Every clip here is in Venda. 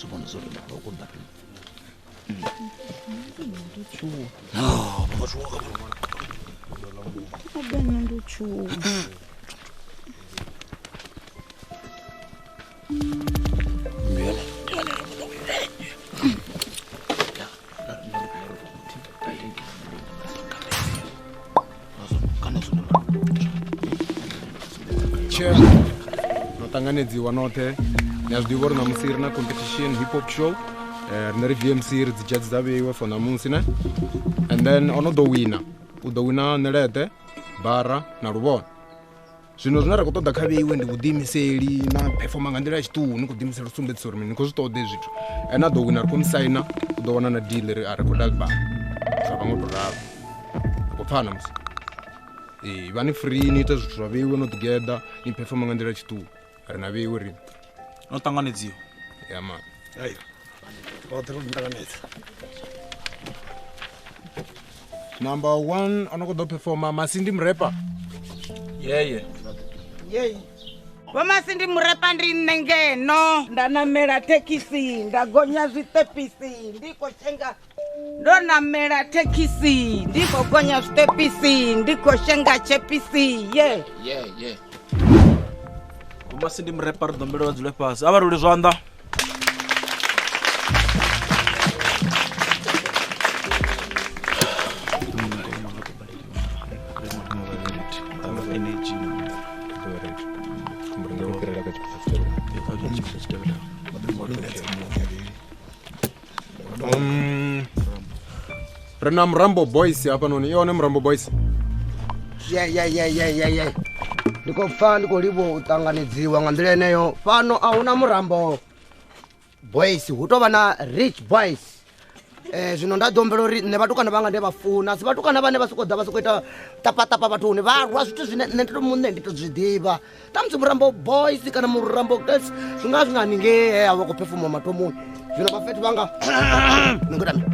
zwi vhona zwo ri vha khou ḓa. No, vha tshuwa. Abena ndo tshuwa. No ṱanganedziwa noṱhe ni a zwi ḓivha uri ṋamusi ri na competition hip hop show. Rine ri VMC ri dzi judge dza vheiwe for ṋamusi ne, and then ono ḓo wina u ḓo wina ṋelede, bara na luvhone. Zwino zwine ra khou ṱoḓa kha vheiwe ndi vhuḓiimiseli na performa nga nḓila ya tshiṱuhu, ni khou ḓiimisela u sumbedzisa uri ni khou zwi ṱoḓa zwithu. Ene a ḓo wina ri khou musaina, u ḓo wana na deal ri a record album. Zwa vha ngo to ralo. Ri khou pfana musi. Ee, vha ni free ni ite zwithu zwa vheiwe no ḓigeḓa, ni performa nga nḓila ya tshiṱuhu. Ri na vheiwe ri. No ṱanganedziwa. Ya man. Hai. Roṱhe ro ṱanganedza. Number 1 ono khou ḓo performa Masindi Murepa. Yeye. Yeye. Vho Masindi Murepa ndi nṋe ngeno. Nda namela thekhisi, nda gonya zwiṱepisi, ndi khou shenga. Ndo namela thekhisi, ndi khou gonya zwiṱepisi, ndi khou shenga tshepisi. Ye. Yeah, yeah. Vho Masindi Murepa ri ḓo mbela vha dzule fhasi. A vha rule zwanḓa. Ri na Murambo Boys hafhanoni, i hone Murambo Boys? Ye ye ye ye ye ye. Ndi khou pfa ndi khou livhuwa u ṱanganedziwa nga nḓila yeneyo. Fhano a huna Murambo Boys, hu tou vha na Rich Boys. Zwino nda ḓo humbela uri nṋe vhatukana vhanga ndi vha funa, si vhatukana vhane vha sokou ḓa vha sokou ita ṱapaṱapa vhathuni, vha rwa zwithu zwine nṋe ndi to muṋe ndi to zwi ḓivha. Ṱhamusi Murambo Boys kana Murambo Girls zwi nga zwi nga haningei he a vha khou phefoma mathomoni. Zwino vhafhethu vhanga ni khou ita mini?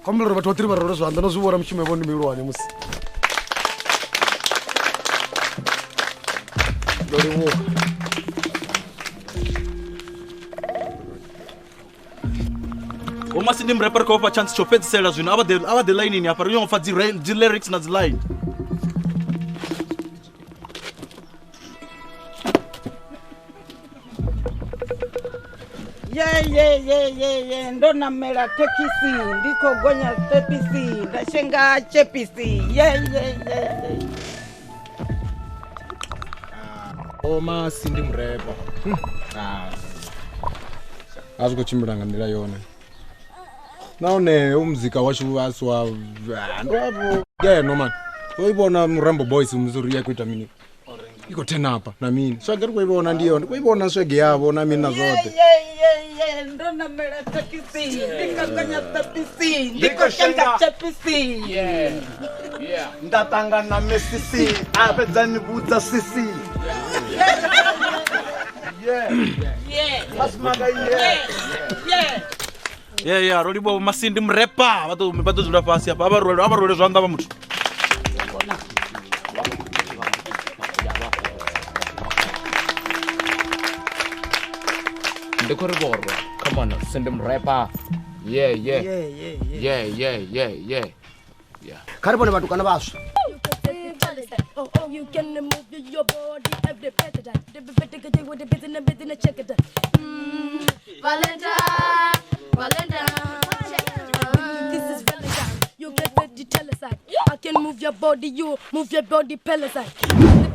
Kombela uri vhathu vha ḓiri vha role zwanḓa no zwi vhona mishumo yavho ndi mihulwane musi. Ndo livhuwa. Vho Masindi Murepa ri khou vha fha chance tsho fhedzisela zwino, a vha ḓe line hafha ri yo pfa dzi lyrics na dzi line. Ye ye ye ye ye ndo namela thekhisi ndi khou gonya zwiṱepisi nda shenga tshepisi. Ye ye ye ye. Vho Masindi Murepa. A zwi khou tshimbila nga nḓila yone. Nahone u muzika washu a si wa ndo wa ngeno man. O i vhona Murambo Boys musi uri ya khou ita mini. I khou turn up na mini. Swege ri khou i vhona ndi yone, ndi khou i vhona swege yavho na mini na zwoṱhe. Ye ye ye ndo namela thekhisi ndi khou gonya zwiṱepisi ndi khou shenga tshepisi. Nda ṱangana mesisi a fhedza ni vhudza sisi. Yeah, yeah, ro livhuwa Vho Masindi Murepa. Vha ḓo dzula fhasi hafha. A vha rwele zwanḓa vha muthu. Ndi khou ri vhorwa. Come on, send them rapper. Yeah, yeah. Yeah, yeah, yeah. Yeah, yeah, yeah, yeah. Yeah. Kha ri vhone vhatukana vhaswa. Oh, oh, you can move your body every better. The better get with the business, business, check it. Valentine, Valentine. This is Valentine. You get the teleside. I can move your body, you move your body, peleside.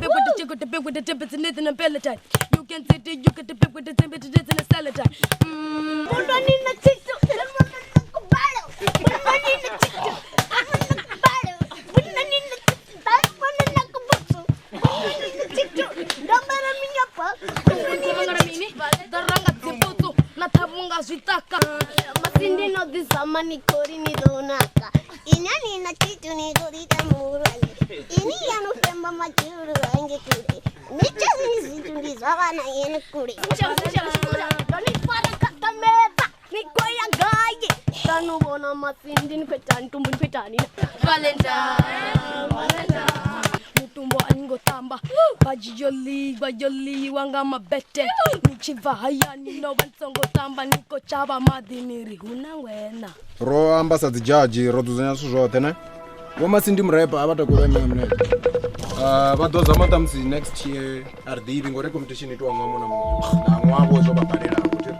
The big with the chick with the big with the tip, it's an and pelletite. You can sit it, you get the big with the tip, it's an salad. Bajoli wanga mabete nichiva hayani no bantsongo tamba niko chava madiniri huna wena ro amba sa dzi judge ro dzudzanya zwithu zwoṱhe ne vho Masindi Murepa a vha takulwa miṅwe minete vha ḓo zama ṱhamusi next year a ri ḓivhi ngori competition itiwa ṅwaha muṅwe na muṅwe na ṅwaha vho zwo vha balelaho thi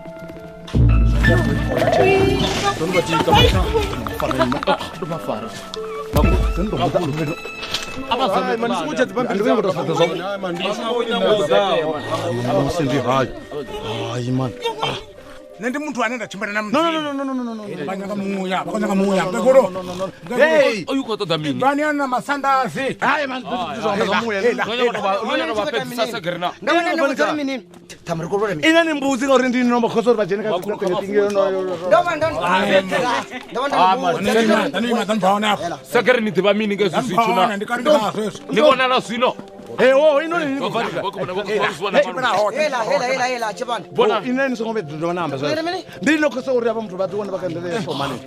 Nṋe ndi muthu ane nda tshimbila na No. Vha nyaga muya, vha khou nyaga muya. Mukegulu. Hey! Oyu khou ṱoḓa mini? Vhani ana masandasi. Hai man, Ina ni mbudzi ngauri ndi nomba khoso uri vha dzhene kha Segere ni ḓivha mini nga hezwi zwithu na? Ni vhonala zwino. Hey, oh, ino ni Hela, hela, hela, hela, tshivhani. Ine ni songo vhe ndo namba zwa. Ndi no khoso uri avha muthu vha ḓi wana vha kha nḓila ya fomani.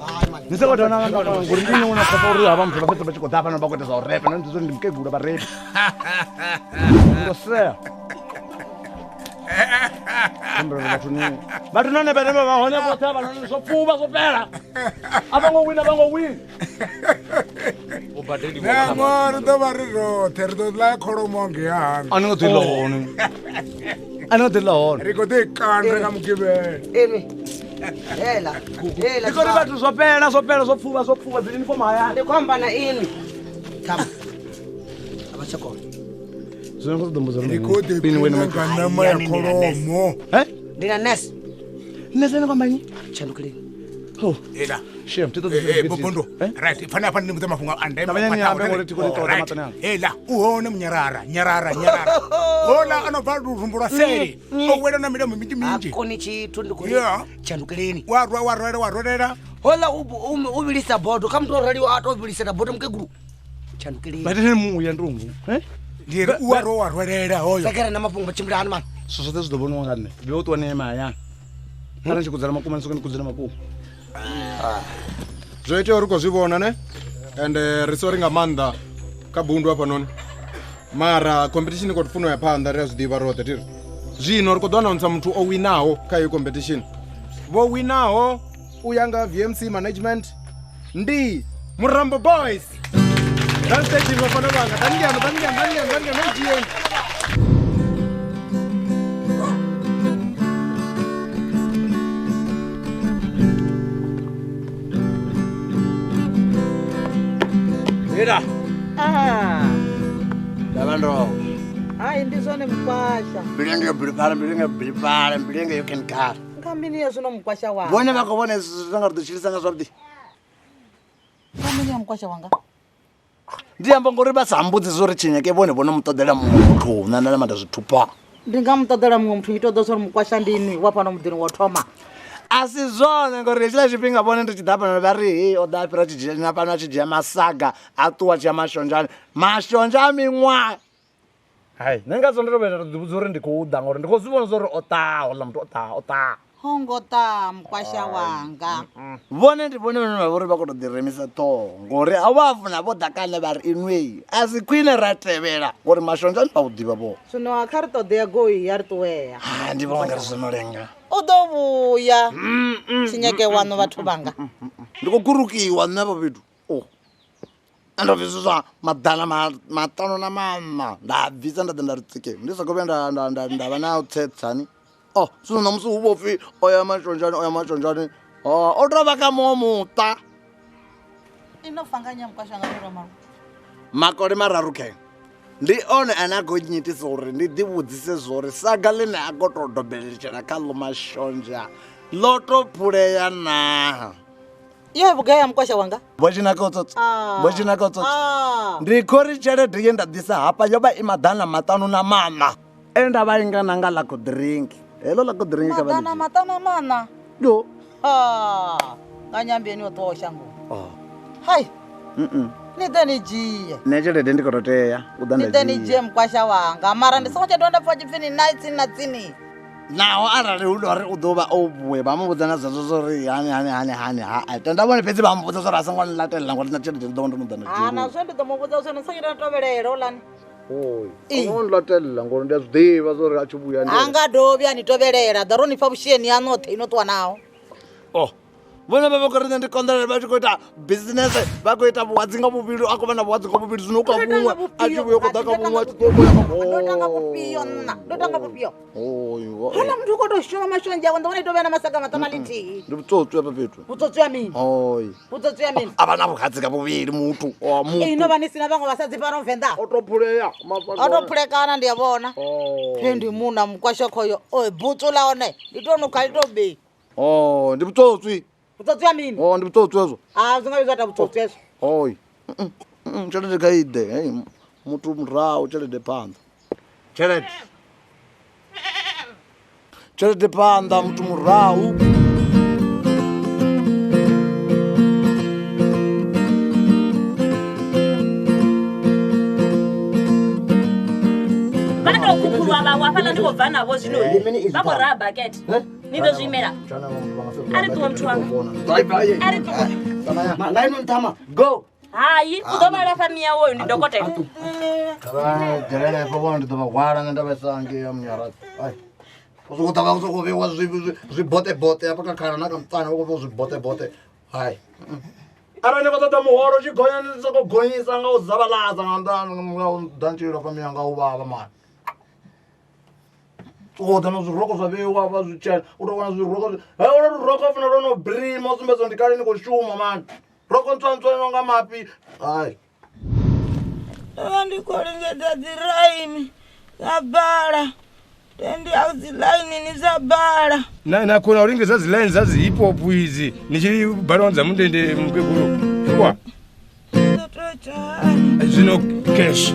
Ni songo dona nga ngori ndi no khoso uri avha muthu vha fhedza vha tshi khou ḓa fhano vha khou ita zwa u repa, ndi zwo ndi mukegulu vha repa. Ndo sea. Vhathu none vhane vha hone vhoṱhe avha noni zwo pfuvha zwo fhela. A vha ngo wina, vha ngo wina. Nangwa ri ḓo vha ri roṱhe ri ḓo ḽa kholomo ngei hanga. A ni ngo ḓi ḽa hone. A ni ngo ḓi ḽa hone. Ri khou ḓi kanda nga mugivhela. Inwi. Hela, hela. Ndi khou ri vhathu zwo fhela, zwo fhela, zwo pfuvha, zwo pfuvha dzi uniform hayani. Ndi khou amba na inwi. Thama. A vha tsha kona. Zwino khou ṱoḓa mbudzo Ri khou ḓi pina nga ṋama ya kholomo. Ndi na nurse. Nurse ene kwamba nnyi? Tshandukeleni. Oh. Ela. Shem, thi ṱoḓi Eh, Bobondo. Right, fana hafha ndi mbudza mafhungo a ndeme. Ṱavhanya ni ambe ngori thi khou ḓi ṱoḓa Right. maṱoni anga. Ela, u hone munyarara, nyarara, nyarara. Hola ano bva lurumbu lwa seli. O wela na milomo minzhi minzhi. A koni tshithu ndi khou Yeah. tshandukeleni. Wa rwa wa rwela wa rwelela. Hola u vhilisa bodo kha muthu o raliwa a to vhilisela bodo mukegulu. Tshandukeleni. Vha muya ndungu. Eh? Ndi ri u wa rwa wa rwelela hoyo. Sekere na mafhungo matshimbila hani mani. Zwithu zwoṱhe zwi ḓo vhoniwa nga nṋe. Vhe u ṱuwa ni ema hayani. Arali ni tshi kudzela makuma ni sokou ni kudzela makuma. Zwo itea uri khou zwi vhona ne ende ri sori nga maanḓa kha bundu hafhanoni mara competition i khou funa u ya phanḓa ri a zwi ḓivha roṱhe thiri zwino ri khou ḓo announcer muthu o winaho kha iyo competition. Vho winaho u ya nga VMC management ndi Murambo Boys. Dance stage vhafana vhanga ḓani ngeno, ḓani ngeno, ḓani ngeno, ḓani ngeno, dzhieni. Ela. Ah. Ndavha ndo. Hai ndi zwone mukwasha. Mbilenge biliphala, mbilenge biliphala, mbilenge you can cut. Nga mini ya zwino mukwasha wanga? Vhone vha khou vhona hezwi zwithu nga ri ḓo tshilisa nga zwavhuḓi. Nga mini ya mukwasha wanga? Ndi amba ngori vha sa mbudzi zwo ri tshinyeke vhone vho no mu ṱoḓela muṅwe muthu nṋe nda namata zwithupha. Ndi nga mu ṱoḓela muṅwe muthu ito ḓo uri mukwasha ndi inwi wa fhano muḓini wa thoma. A si zwone ngori hetshiḽa tshifhinga vhone ndi tshi ḓa fhano vha ri hei o ḓa a fhira tshi dzhena fhano a tshi dzhia masaga a ṱuwa tshi ya mashonzhani. Mashonzha a miṅwaha. Hai, nṋe ngazwo ndo to vhuya nda ḓi vhudza uri ndi khou ḓa ngori ndi khou zwi vhona zwa uri o ṱaha houḽa muthu o ṱaha o ṱaha. Ho ngo ṱa mukwasha wanga. Vhone ndi vhone vhane vha vha uri vha khou tou ḓiremisa ṱhoho ngori a vha funa vho ḓa kale vha ri inwei a si khwine ra tevhela ngori mashonzha ni vha u ḓivha vho. Zwino a kha ri ṱoḓea goi ya ri ṱuwea. Ha ndi vhona ungari zwo no lenga. U ḓo vhuya tshinyeke waṋu vhathu vhanga. Ndi khou gurukiwa nṋe hafha fhethu. Oh. Ndo bvisiswa 504 nda bvisa nda ḓa nda ri tsike ndi sa khou vhuya nda vha na u tsetsani. Oh, zwino ṋamusi hu vho pfhi o ya mashonzhani o ya mashonzhani. Oh, o tou vha kha muṅwe muṱa. Ino fanganya mukwasha wanga ndo malo. Makole mararu khe. Ndi one ane a khou nyitisa uri ndi ḓivhudzise zwori saga ḽine a khou tou dobeletshela kha ḽo mashonzha ḽo tou phulea naa. Ye vhugai ya mukwasha wanga? Vho Tshinaka tsotsi. Vho Tshinaka tsotsi. Ndi khou ri tshelede ye nda ḓisa hafha yo vha i 504. E nda vha ingana nga ḽa cold-drink. Heḽo ḽa cold-drink kha vha ḽi 504. Yo. Nga nyambi eni yo ṱuwaho shangoni. Oh. Hai. Ni ḓe ni dzhie. Nṋe tshelede ndi khou tou tea u ḓa Ni nda ḓe ni dzhie mukwasha wanga mara ndi songo tsha dovha nda pfa tshipfi ni nae tsini na tsini. Naho arali hu uri u ḓo vha o vhuya vha mu vhudza na zwezwo zwo ri hani hani hani hani ha tenda vhone fhedzi vha mu vhudza zwo ri a songo nlatelela ngori na tshelede ndi ḓo vha ndo no ḓa nda Ha na zwe ndi ḓo mu vhudza zwone songo tsha tovhelela houḽani. Oi, o nlatelela ngori ndi a zwi ḓivha zwo ri a tshi vhuya ndi. Ha nga dovhi a ni tovhelela ḓa ro ni fha vhusheni ha noṱhe ino ṱuwa naho. Oh. Vhone vha vha khou ri nṋe ndi konḓelele vha tshi khou ita business vha khou ita vhuhadzi nga vhuvhili a khou vha na vhuhadzi nga vhuvhili zwino u kha vhuṅwe a tshi vhuya u khou ḓa kha vhuṅwe a tshi ḓo vhuya kha Ndo tanga vhufhio nṋa ndo tanga vhufhio. Houḽa muthu u khou tou shuma mashonzha awe ndo vhona i tou vhuya na masaga maṱanu na ḽithihi. Ndi vhutswotswi hafha fhethu. Vhutswotswi ha mini? Oi. Vhutswotswi ha mini? A vha na vhuhadzi nga vhuvhili muthu. Wa muthu. Ino vha ni sina vhaṅwe vhasadzi fhano Venḓa. O tou phulea. O tou phulekana ndi a vhona. He ndi muna mukwasha khoyo. Oi butsu ḽa hone ndi tou nukha ḽi tou bei. Oh, ndi vhutswotswi. Vhutswotswi ha mini? Oh, ndi vhutswotswi hezwo. Ha zwi nga vhi zwa ita vhutswotswi hezwo. Oi. Tshelede kha i ḓe, hey, muthu murahu tshelede phanḓa. Tshelede. Tshelede phanḓa muthu murahu. Vha tou khukhulwa vhaṅwe hafhaḽa ndi khou bva navho zwino. Vha khou raha bakete. Ni ḓo zwi imela. A ri ṱuwe muthu wanga. A ri ṱuwe. Nga ino nthama go. Hai, u ḓo vha lafha miya woyo ndi dokotela. Kha vha dzhenele hafho vhone ndi ḓo vha hwala nṋe nda vha isa ngei ya munyaradzi. Ai. U sokou ṱavha u sokou vheiwa zwibotebote hafha kha khala na kha muṱani u khou vheiwa zwibotebote. Hai. Arali ni khou ṱoḓa muholo u tshi gonya ni sokou gonyisa nga u zavhaladza nga nnḓa nga u ḓa ni tshi lafha miya nga u vhavha mani. U ḓa na zwiroko zwa vheiwa hafha zwitshena u tou wana zwiroko holo luroko funa lwo no brima u sumbedza ndi kale ni khou shuma mani. Roko ntswa ntswa ino nga mafhi. Hai. Ndo vha ndi khou lingedza dzi raimi dza bala. Tendi a dzi line ni dza bala. Na kona u lingedza dzi line dza dzi hip hop idzi ni tshi balwa dza mundende mukegulu. Wa. Zwino cash.